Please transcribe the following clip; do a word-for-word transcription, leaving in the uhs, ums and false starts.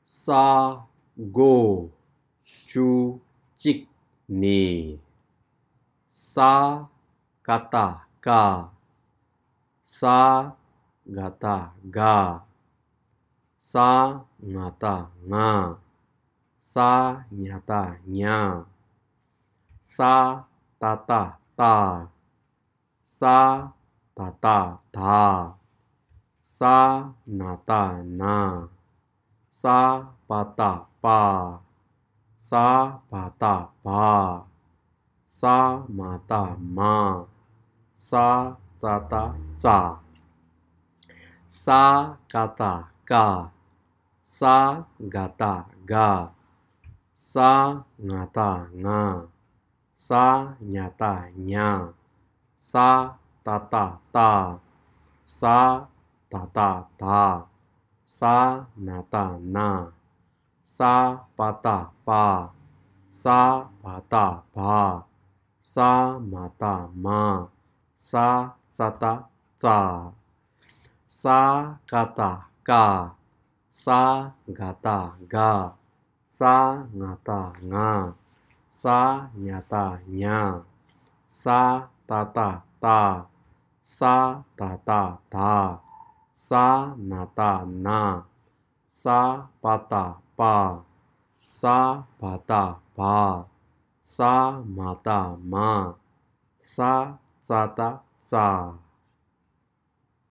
ས་གོ་བཅུ་གཅིག་ནས། ས་ཀ་བཏགས་སྐ། ས་ག་བཏགས་སྒ། ས་ང་བཏགས་སྔ། ས་ཉ་བཏགས་སྙ། ས་ཏ་བཏགས་སྟ། ས་ད་བཏགས་སྡ། ས་ན་བཏགས་སྣ། ས་པ་བཏགས་སྤ། ས་བ་བཏགས་སྦ། ས་མ་བཏགས་སྨ། ས་ཙ་བཏགས་སྩ། ས་ཀ་བཏགས་སྐ། ས་ག་བཏགས་སྒ། ས་ང་བཏགས་སྔ། ས་ཉ་བཏགས་སྙ། ས་ཏ་བཏགས་སྟ། ས་ད་བཏགས་སྡ། ས་ན་བཏགས་སྣ། ས་པ་བཏགས་སྤ། ས་བ་བཏགས་སྦ། ས་མ་བཏགས་སྨ། ས་ཙ་བཏགས་སྩ། ས་ཀ་བཏགས་སྐ། ས་ག་བཏགས་སྒ། ས་ང་བཏགས་སྔ། ས་ཉ་བཏགས་སྙ། ས་ཏ་བཏགས་སྟ། ས་ད་བཏགས་སྡ། ས་ན་བཏགས་སྣ། ས་པ་བཏགས་སྤ། ས་བ་བཏགས་སྦ། ས་མ་བཏགས་སྨ། ས་ཙ་བཏགས་སྩ།